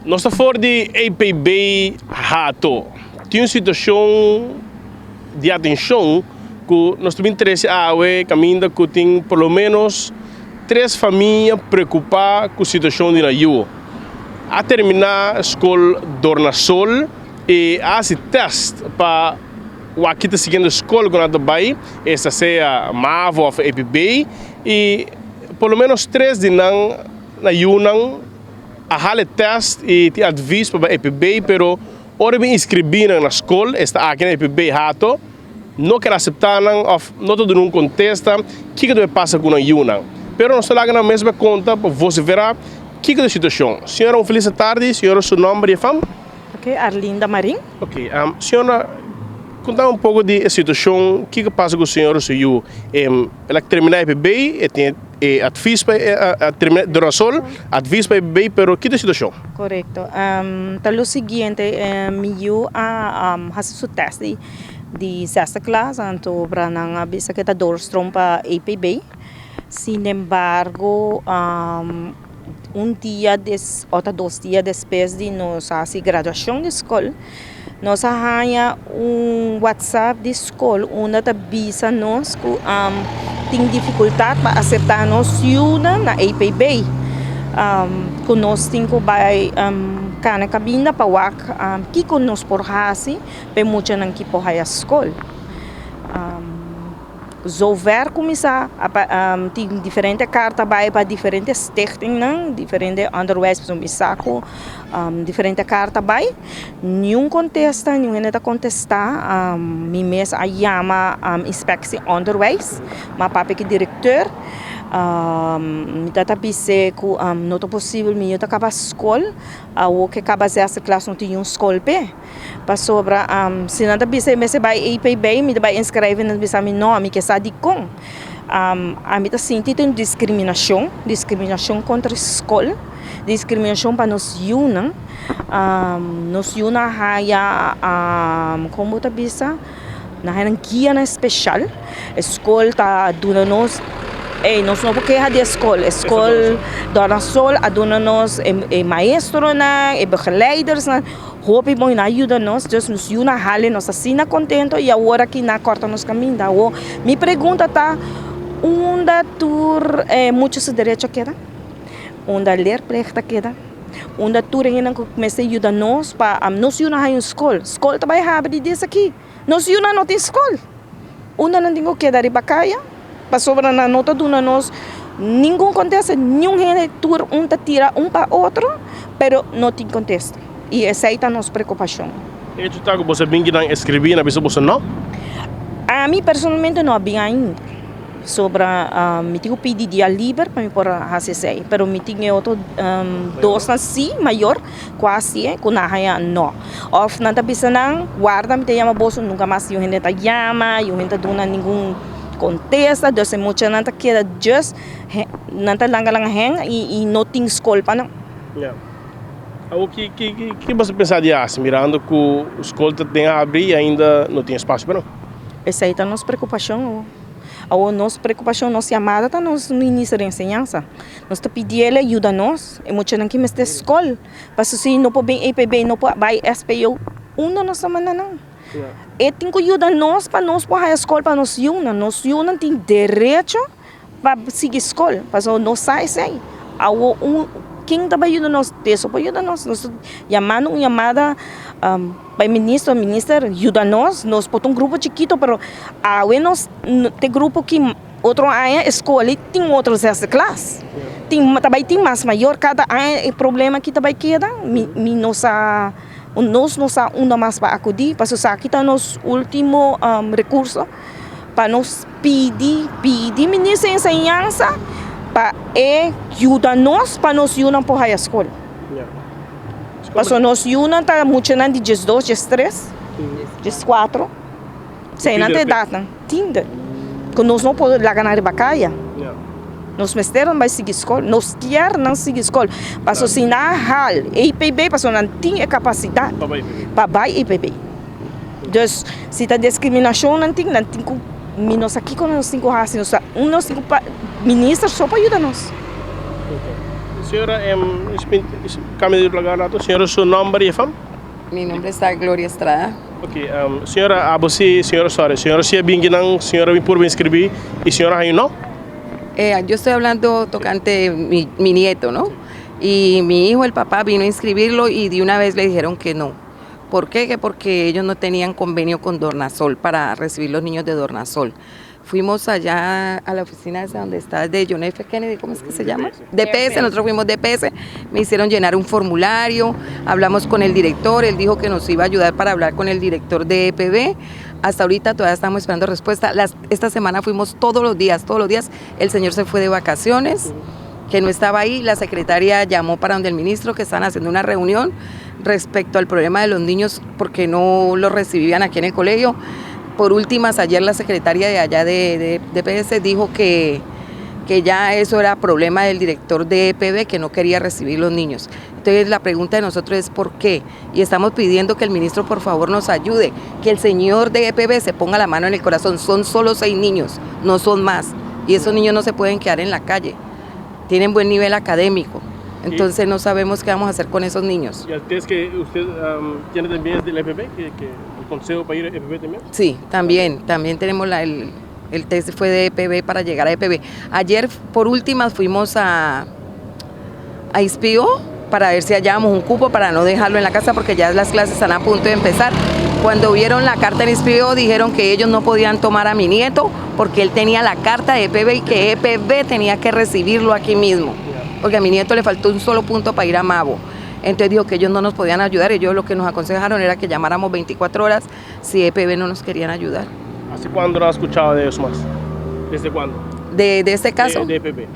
Nos ta for di EPB Hato. Tin un situashon di atenshon ku nos ta bin trese awe kaminda ku tin por lo menos tres famia preokupá ku situashon di nan yu. A terminá skol Dornasol i a hasi tèst pa wak ki ta siguiendo skol ku nan ta bai, esta sea mavo òf EPB, i por lo menos tres di nan na yunan a hala e test y tin advies pa bai EPB pero ora bin inscribi nan na scol esta aki na EPB Hato no ker acepta nan of no ta duna un contesta kiko ta bay pasa cu nan yunan pero nos ta laga nan mes bay conta pa vocifera kiko ta e situacion. Señora un feliz tardi, señora su nomber y e fam? Ok, Arlinda Marin. Ok, señora conta un poco di e situacion kiko pasa cu señora su yu el a termina EPB e tin E advies pa e termina Dorasol, advies pa e bay, pero ki ta e situacion? Correcto. Ta lo siguiente, mi yu a haci su test di di zesde klas, anto obra nan a bisa cu e ta doorstroom pa EPB. Sinembargo, un dia des o ta dos dia despues di nos a haci graduacion di scol, nos a haña un whatsapp di scol unda ta bisa nos cu tin dificultad pa acepta nos yunan na EPB, cu nos tin cu bay cana cabinda pa wak kico nos por haci pa e muchanan ki por haya scol. Zover kuminsá tin diferente karta bai pa diferente stichtingnan, diferente onderwijs pasobra mi sa ku diferente karta bai. Niun kontesta, niun hende ta kontestá. Mi mes a yama inspectie onderwijs, mi a papia ku e direkteur. Mi ta ta bis'é ku no ta posibel mi yu ta kaba skol, awor ku e kaba zesde klas no tin niun skol p'e. Pasobra si nan ta bisa e mester bai EPB, mi ta bai inskreve, nan ta bisa mi no, mi ke sa dikon. Ami ta sinti ta un diskriminashon, diskriminashon kontra skol, diskriminashon pa nos yunan. Nos yunan a haya, kon bo ta bisa? Nan haya nan guianan speshal. E skol ta duna nos, ey nos no por keha di e skol, e skol Dornasol a duna nos e maestronan, e begeleidersnan. Hopi bon nan a yuda nos, dus nos yu na hali nos asina contento y awor aki nan a corta nos caminda. Awor mi pregunta ta unda tur e mucha su derecho a keda? Unda leerplicht a keda? Unda tur e hendenan cu mester yuda nos pa nos yunan haya un scol? Scol ta bay habri di esaki, nos yunan no tin scol. Unda nan tin cu keda riba caya? Pasobra nan no ta duna nos ningun contesta, niun hende tur un ta tira un pa otro, pero no tin contesta. Y esey ta nos preocupacion. Hecho ta cu boso a bin kinan escribi y nan bisa boso no? Ami personalmente no a bin ainda. Sobra mi tin cu pidi dia liber pa mi por haci esey, pero mi tin e otro dosnan si mayor cu a haci'e cu nan haya no. Of nan ta bisa nan, warda mi ta yama boso, nunca mas yu hende ta yama, yu hende ta duna ningun contesta, dus e muchanan ta keda just nan ta langa langa hen y no tin skol pa nan. Ya. Awor ki ki ki ki boso pensa di hasi mirando ku skol ta den habri y ainda no tin espacio pa nan? Esei ta nos preocupacion awor. Awor nos preocupacion, nos yamada ta nos minister di enseñansa. Nos ta pidi el yuda nos, e muchanan ki mester skol. Pasobra si no por bin EPB, no por bai SPO, unda nos ta manda nan? E tin ku yuda nos pa nos por haya skol pa nos yunan. Nos yunan tin derecho pa sigui skol, pasobra nos sa esei. Awor un ken ta bai yuda nos? Deso por yuda nos. Nos ta yamando un yamada pa e minister, minister yuda nos, nos por ta un grupo chikito pero awe nos ta e grupo ki Otro aña e skol ei tin otro zesde klas. Tin ta bai tin mas mayor kada aña e problema aki ta bai keda. Mi mi no sa nos no sa unda mas pa akudí pasobra esaki ta nos último rekurso pa nos pidi pidi minister di enseñansa pa e yuda nos pa nos yunan por haya skol. Pasobra nos yunan ta muchanan di diesdos, diestres, dieskuatro. Esei nan ta edatnan tinder ku nos no por laga nan riba kaya. Nos mester nan bai sigui skol, nos kier nan sigui skol. Pasobra si nan a hal EPB pasobra nan tin e kapasidat pa bai EPB. Dus si ta diskriminashon nan tin, nan tin ku mi no sa kiko nos tin ku hasi, nos ta un nos tin ku minister so pa yuda nos. Señora, cambia di lugar rato. Señora, su nomber y e fam? Mi nombre ta Gloria Estrada. Ok, señora, abo si, señora, sorry, señora si a bin kinan, señora bin purba inscribí y señora haña no? Yo estoy hablando tocante mi nieto, ¿no? Y mi hijo, el papá, vino a inscribirlo y de una vez le dijeron que no. ¿Por qué? Que porque ellos no tenían convenio con Dornasol para recibir los niños de Dornasol. Fuimos allá a la oficina esa donde está de John F. Kennedy, ¿cómo es que se llama? DPS, nosotros fuimos DPS, me hicieron llenar un formulario, hablamos con el director, él dijo que nos iba a ayudar para hablar con el director de EPB. Hasta ahorita todavía estamos esperando respuesta. Esta semana fuimos todos los días, todos los días. El señor se fue de vacaciones, que no estaba ahí. La secretaria llamó para donde el ministro, que estaban haciendo una reunión respecto al problema de los niños porque no los recibían aquí en el colegio. Por últimas, ayer la secretaria de allá de DPS dijo que ya eso era problema del director de EPB, que no quería recibir los niños. Entonces la pregunta de nosotros es ¿por qué? Y estamos pidiendo que el ministro por favor nos ayude, que el señor de EPB se ponga la mano en el corazón. Son solo 6 niños, no son más. Y esos niños no se pueden quedar en la calle. Tienen buen nivel académico. Entonces no sabemos qué vamos a hacer con esos niños. ¿Y el test que usted tiene también es del EPB? ¿Que el consejo para ir a EPB también? Sí, también tenemos el test fue de EPB para llegar a EPB. Ayer por últimas fuimos a ISPIO para ver si hallábamos un cupo para no dejarlo en la casa porque ya las clases están a punto de empezar. Cuando vieron la carta en ISPIO dijeron que ellos no podían tomar a mi nieto porque él tenía la carta de EPB y que EPB tenía que recibirlo aquí mismo, porque a mi nieto le faltó un solo punto para ir a Mavo. Entonces dijo que ellos no nos podían ayudar, ellos lo que nos aconsejaron era que llamáramos 24 horas si EPB no nos querían ayudar. ¿Hace cuándo no has escuchado de ellos más? ¿Desde cuándo? ¿De este caso? De EPB.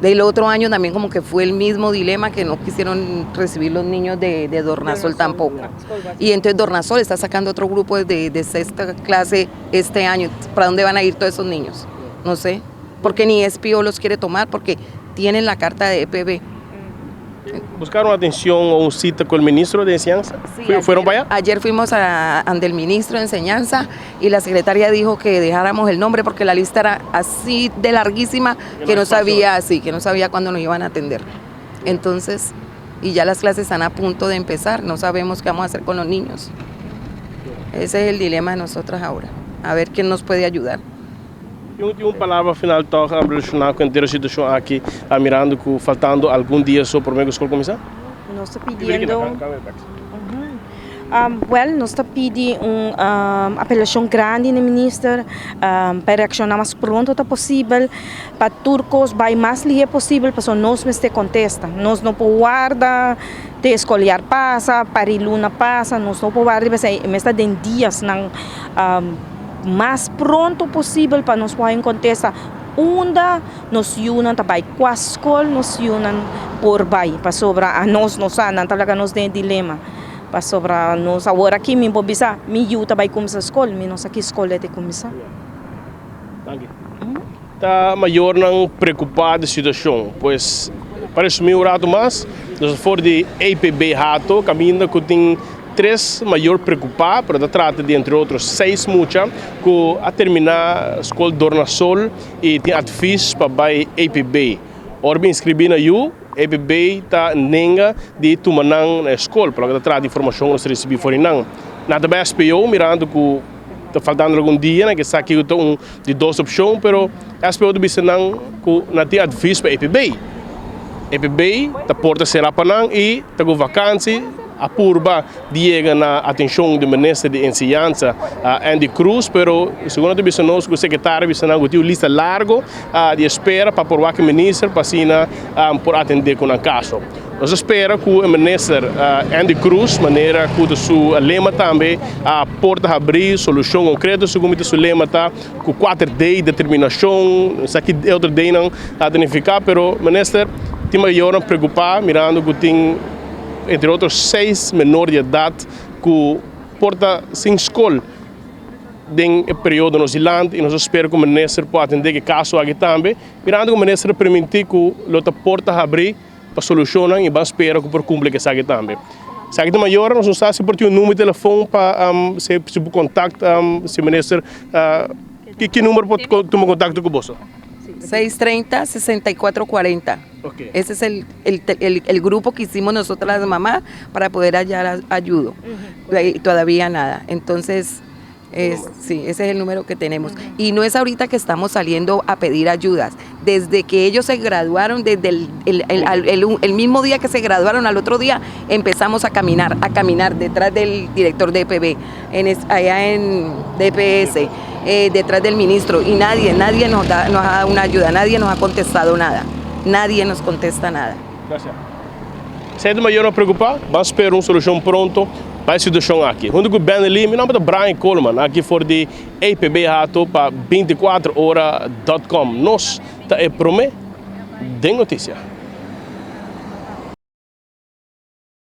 Del otro año también como que fue el mismo dilema, que no quisieron recibir los niños de Dornasol tampoco. Y entonces Dornasol está sacando otro grupo de sexta clase este año. ¿Para dónde van a ir todos esos niños? No sé, porque ni SPO los quiere tomar porque tienen la carta de EPB. ¿Buscaron atención o un cita con el ministro de Enseñanza? Sí, ¿Fueron para allá? Ayer fuimos ante el ministro de Enseñanza y la secretaria dijo que dejáramos el nombre porque la lista era así de larguísima Que que no no sabía, espacio. sí, que no sabía cuándo nos iban a atender. Entonces, y ya las clases están a punto de empezar, no sabemos qué vamos a hacer con los niños. Ese es el dilema de nosotras ahora, a ver quién nos puede ayudar. Y un palabra final toch relashoná ku e situashon aki, mirando ku faltando algun dia so pa ku skol kuminsá? Nos ta pidiendo. Well, nos ta pidi un apelashon grandi na minister pa reakshoná mas pronto posibel, pa tur kos bai mas lihé posibel, pa nos mester kontesta. Nos no por warda, te skol pasa, pa luna pasa, nos no por warda, mester den dianan mas pronto posibel pa nos por kontesta unda nos yunan ta bai, kua skol nos yunan por bai, pasobra anos nos nan ta laga nos den dilema. Pasobra nos awor aki mi por bisa, mi yu ta bai kuminsá skol, mi no sa ki skol e ta kuminsá. Danki. Ta mayornan preokupá ku e situashon, pues pa resumí un ratu mas, nos for di EPB Hato, kaminda ku tin tres mayor preokupá, pero ta trata di entre otro 6 mucha ku a terminá skol Dornasol i tin advies pa bai EPB. Ora inskribí nan yu, EPB ta nenga di tuma nan na skol, pa trata di informashon ku nos a risibí for di nan. Nan ta bai SPO, mirando ku ta faltando algun dia, ne, ku esaki ta un di dos opshon, pero SPO ta bisa nan ku nan tin advies pa EPB. EPB ta porta será pa nan i ta ku vakantie a purba di yega na atenshon di minister di Enseñansa Endy Croes, pero segun ta bisa nos, ku sekretario bisa nan ku tin un lista largu di espera pa por wak minister pa asina por atendé ku nan kaso. Nos ta spera ku e minister Endy Croes, manera ku su lema tambe, a porta habrí, solushon konkreto, segun su lema ta ku 4D, determinashon, esaki otro D nan a identifiká, pero minister tin mayor preokupá mirando ku tin entre otro 6 menor di edat ku por ta sin skol den e periodo nos dilanti i nos ta spera ku minister por atendé e kaso aki tambe, mirando ku minister primintí ku lo ta porta habrí pa solushon i ban spera ku por kumpli ku esaki tambe. Esaki ta mayor, nos no sa si por tin un number di telefòn pa si por kontaktá si minister, ki number por tuma kontakto ku bo? 630-6440. Ese es el, el, grupo que hicimos nosotras las mamás para poder hallar ayuda. Y todavía nada. Entonces, es, sí, ese es el número que tenemos. Y no es ahorita que estamos saliendo a pedir ayudas. Desde que ellos se graduaron, desde el mismo día que se graduaron, al otro día empezamos a caminar detrás del director de EPB, allá en DPS, detrás del ministro. Y nadie, nadie nos ha dado una ayuda, nadie nos ha contestado nada. Nadie nos contesta nada. Gracias. Sierto mayor preokupá, ban spera un solushon pronto pa e situashon aki. Huntu ku Ben Lee, mi nòmber ta Brian Coleman, aki for di EPB Hato pa 24ora.com. Nos ta e promé den notisia.